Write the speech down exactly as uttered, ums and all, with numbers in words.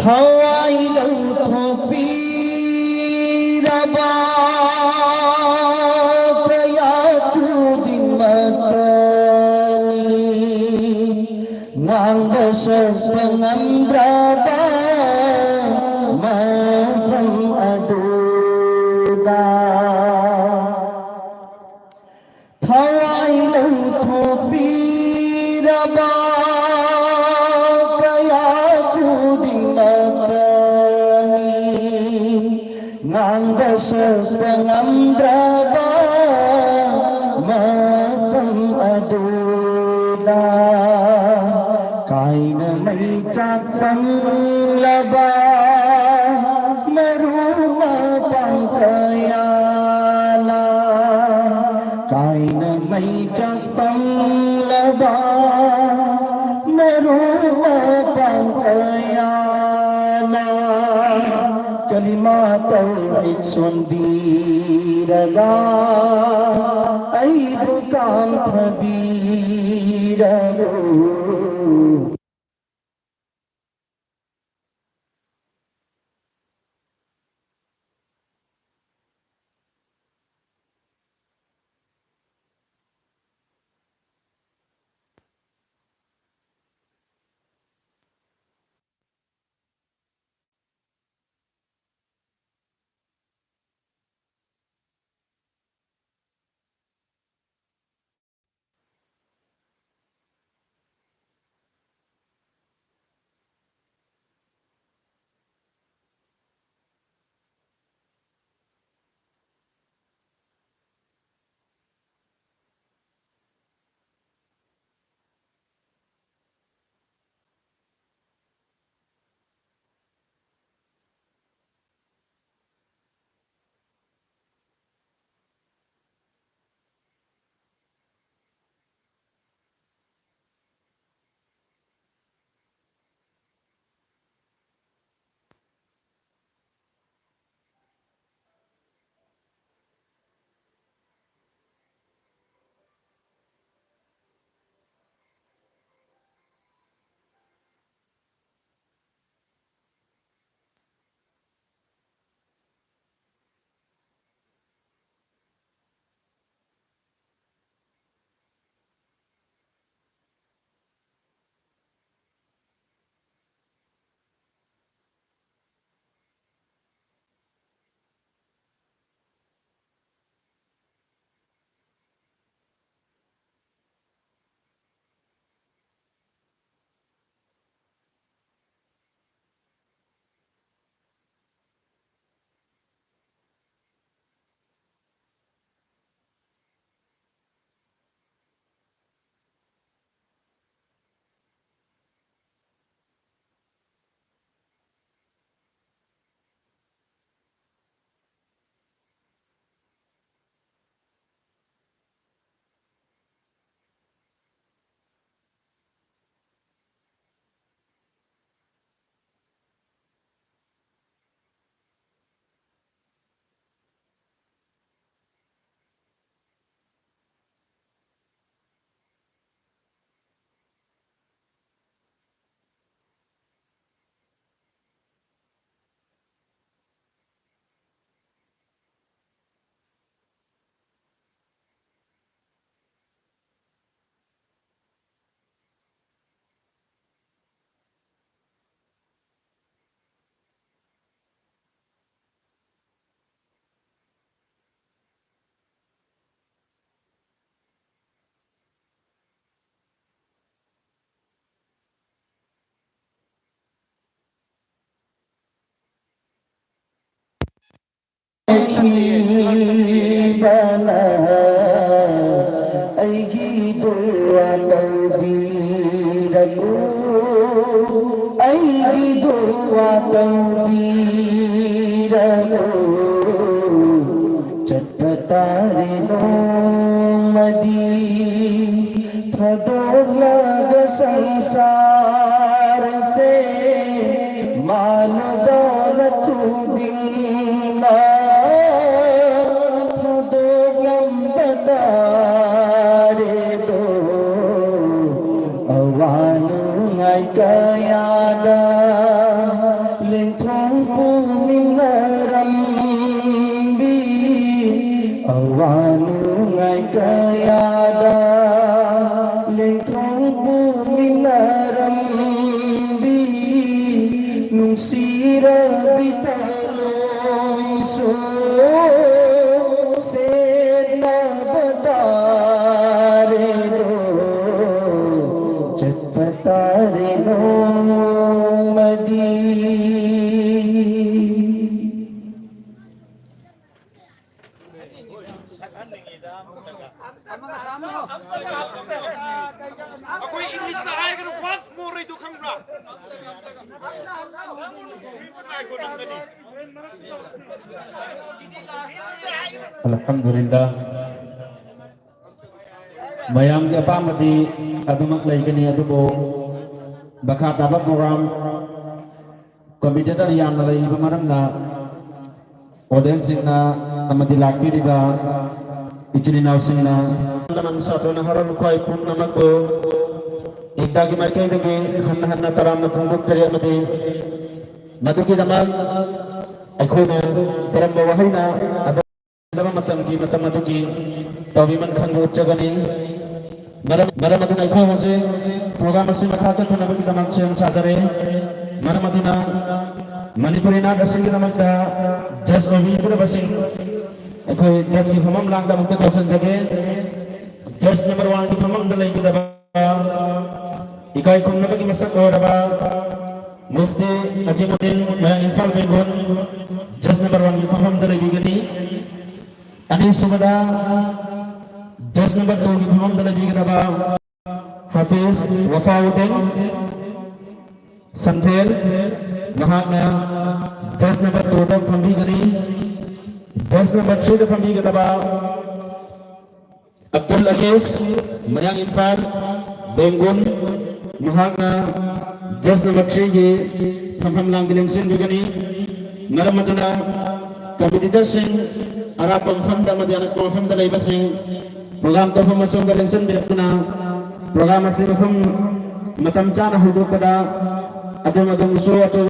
ꯊꯋꯥꯏ ꯂꯧꯊꯣꯛꯄꯤꯔꯕ ꯀꯌꯥ ꯈꯨꯗꯤꯡꯃꯛꯇꯅꯤ ꯉꯥꯡꯕ ꯁꯛꯄ ꯉꯝꯗ꯭ꯔꯕ ꯃꯐꯝ ꯑꯗꯨꯗ꯫ ꯊꯋꯥꯏ ꯂꯧꯊꯣꯛꯄꯤꯔꯕ ꯀꯌꯥ ꯈꯨꯗꯤꯡꯃꯛꯇꯅꯤ ꯉꯥꯡꯕ ꯁꯛꯄ ꯉꯝꯗ꯭ꯔꯕ ꯃꯐꯝ ꯑꯗꯨꯗ꯫ ꯀꯥꯏꯅ ꯃꯩ ꯆꯥꯛ ꯐꯪꯂꯕ ꯃꯔꯨ ꯃꯄꯥꯡ ꯀꯌꯥꯅ, ꯀꯥꯏꯅ ꯃꯩ ꯆꯥꯛ ꯐꯪꯂꯕ ꯃꯔꯨ ꯃꯄꯥꯡ ꯀꯌꯥꯅ ꯀꯂꯤꯃꯥ ꯇꯧꯍꯩ ꯁꯣꯟꯕꯤꯔꯒ ꯑꯩꯕꯨ ꯀꯥꯝꯊꯕꯤꯔꯒ꯫ ꯃꯥꯏꯊꯤꯕꯅ ꯑꯩꯒꯤ ꯗꯨꯋꯥ ꯇꯧꯕꯤꯔꯒꯨ, ꯑꯩꯒꯤ ꯗꯨꯋꯥ ꯇꯧꯕꯤꯔꯒꯨ꯫ ꯆꯠꯄ ꯇꯥꯔꯦ ꯅꯣꯡꯃꯗꯤ ꯊꯥꯗꯣꯛꯂꯒ ꯁꯪꯁꯥꯔꯁꯦ, ꯃꯥꯜꯂꯨꯗꯅ ꯈꯨꯗꯤꯡꯃꯛ ꯊꯥꯗꯣꯛꯂꯝꯕ ꯇꯥꯔꯦꯗꯣ꯫ ꯑꯋꯥ ꯅꯨꯡꯉꯥꯏ ꯀꯌꯥꯗ ꯂꯦꯡꯊꯣꯡ ꯄꯨꯃꯤꯟꯅꯔꯝꯕꯤ, ꯑꯋꯥ ꯅꯨꯡꯉꯥꯏ ꯀꯌꯥꯗ ꯂꯦꯡꯊꯣꯡ ꯄꯨꯃꯤꯟꯅꯔꯝꯕꯤ, ꯅꯨꯡꯁꯤꯔꯕꯤ ꯇꯥꯂꯣꯏꯁꯨ ꯁꯦꯠꯅꯕ ꯇꯥꯔꯦꯗꯣ꯫ ꯆꯠꯄ ꯇꯥꯔꯦ ꯅꯣꯡꯃꯗꯤ꯫ ꯑꯩꯈꯣꯏ ꯏꯪꯂꯤꯁꯇ ꯍꯥꯏꯔꯒꯅ ꯋꯥꯟꯁ ꯃꯣꯔ ꯍꯥꯏꯗꯣ ꯈꯪꯕ꯭ꯔꯥ? ꯉꯥꯏꯈꯣ, ꯅꯪꯒꯅꯤ꯫ ꯑꯜꯍꯝꯗꯨꯂꯤꯜꯂꯥꯍ꯫ ꯃꯌꯥꯝꯒꯤ ꯑꯄꯥꯝꯕꯗꯤ ꯑꯗꯨꯃꯛ ꯂꯩꯒꯅꯤ, ꯑꯗꯨꯕꯨ ꯃꯈꯥ ꯇꯥꯕ ꯄ꯭ꯔꯣꯒ꯭ꯔꯥꯝ ꯀꯝꯄꯤꯇꯤꯇꯔ ꯌꯥꯝꯅ ꯂꯩꯔꯤꯕ ꯃꯔꯝꯅ, ꯑꯣꯗꯤꯌꯦꯟꯁꯁꯤꯡꯅ ꯑꯃꯗꯤ ꯂꯥꯛꯄꯤꯔꯤꯕ ꯏꯆꯤꯜ ꯏꯅꯥꯎꯁꯤꯡꯅ, ꯂꯃꯟ ꯁꯥꯇ꯭ꯔ ꯅꯍꯥꯔꯣꯜ ꯈ꯭ꯋꯥꯏ ꯄꯨꯝꯅꯃꯛꯄꯨ ꯏꯗꯒꯤ ꯃꯥꯏꯀꯩꯗꯒꯤ ꯍꯟꯅ ꯍꯟꯅ ꯇꯔꯥꯝꯅ ꯐꯣꯡꯗꯣꯛꯆꯔꯤ, ꯑꯃꯗꯤ ꯃꯗꯨꯒꯤꯗꯃꯛ ꯑꯩꯈꯣꯏꯅ ꯀꯔꯝꯕ ꯋꯥꯍꯩꯅ ꯑꯗꯣꯝ ꯃꯇꯝꯒꯤ ꯃꯇꯝ ꯑꯗꯨꯒꯤ ꯇꯧꯕꯤꯃꯜ ꯈꯪꯕ ꯎꯠꯆꯒꯅꯤ꯫ ꯃꯔꯝ, ꯃꯔꯝ ꯑꯗꯨꯅ ꯑꯩꯈꯣꯏ ꯍꯧꯖꯤꯛ ꯄ꯭ꯔꯣꯒ꯭ꯔꯥꯝ ꯑꯁꯤ ꯃꯈꯥ ꯆꯠꯊꯅꯕꯒꯤꯗꯃꯛ ꯁꯦꯝ ꯁꯥꯖꯔꯦ꯫ ꯃꯔꯝ ꯑꯗꯨꯅ ꯃꯅꯤꯄꯨꯔꯤ ꯅꯥꯠ ꯑꯁꯤꯒꯤꯗꯃꯛꯇ ꯖꯁ ꯑꯣꯏꯕꯤꯒꯗꯕꯁꯤꯡ ꯑꯩꯈꯣꯏ ꯖꯁꯀꯤ ꯐꯝꯐꯝ ꯂꯥꯡꯗ ꯑꯃꯨꯛꯇ ꯀꯧꯁꯤꯟꯖꯒꯦ꯫ ꯖꯁ ꯅꯝꯕꯔ ꯋꯥꯟꯒꯤ ꯐꯝꯐꯝꯗ ꯂꯩꯒꯗꯕ ꯏꯀꯥꯏ ꯈꯨꯝꯅꯕꯒꯤ ꯃꯁꯛ ꯑꯣꯏꯔꯕ ꯃꯨꯐꯇꯤ ꯑꯖꯤꯃꯨꯗꯤꯟ, ꯃꯌꯥꯡ ꯏꯝꯐꯥꯜ ꯕꯦꯡꯒꯨꯜ, ꯖꯁ ꯅꯝꯕꯔ ꯋꯥꯟꯒꯤ ꯐꯝꯐꯝꯗ ꯂꯩꯕꯤꯒꯅꯤ꯫ ꯑꯅꯤꯁꯨꯕꯗ ꯖꯁ ꯅꯝꯕꯔ ꯇꯨꯒꯤ ꯐꯝꯐꯝꯗ ꯂꯩꯕꯤꯒꯗꯕ ꯍꯥꯐꯤꯖ ꯋꯐꯥꯎꯗꯤꯟ ꯁꯝꯊꯦꯜ, ꯃꯍꯥꯛꯅ ꯖꯁ ꯅꯝꯕꯔ ꯇꯨꯗ ꯐꯝꯕꯤꯒꯅꯤ꯫ ꯖꯁ ꯅꯝꯕꯔ ꯊ꯭ꯔꯤꯗ ꯐꯝꯕꯤꯒꯗꯕ ꯑꯕꯗꯨꯜ ꯑꯖꯤꯖ, ꯃꯌꯥꯡ ꯏꯝꯐꯥꯜ ꯕꯦꯡꯒꯨꯜ, ꯃꯍꯥꯛꯅ ꯖꯁ ꯅꯝꯕꯔ ꯊ꯭ꯔꯤꯒꯤ ꯐꯝꯐꯝ ꯂꯥꯡꯗ ꯂꯦꯡꯁꯤꯟꯕꯤꯒꯅꯤ꯫ ꯃꯔꯝ ꯑꯗꯨꯅ ꯀꯝꯄꯤꯇꯤꯇꯔꯁꯤꯡ ꯑꯔꯥꯞꯄ ꯃꯐꯝꯗ ꯑꯃꯗꯤ ꯑꯅꯛꯄ ꯃꯐꯝꯗ ꯂꯩꯕꯁꯤꯡ ꯄ꯭ꯔꯣꯒ꯭ꯔꯥꯝ ꯇꯧꯐꯝ ꯑꯁꯣꯝꯗ ꯂꯦꯡꯁꯤꯟꯕꯤꯔꯛꯇꯨꯅ ꯄ꯭ꯔꯣꯒ꯭ꯔꯥꯝ ꯑꯁꯤ ꯃꯐꯝ ꯃꯇꯝ ꯆꯥꯅ ꯍꯧꯗꯣꯛꯄꯗ ꯑꯗꯣꯝ ꯑꯗꯣꯝꯕꯨꯁꯨ ꯑꯆꯧꯕ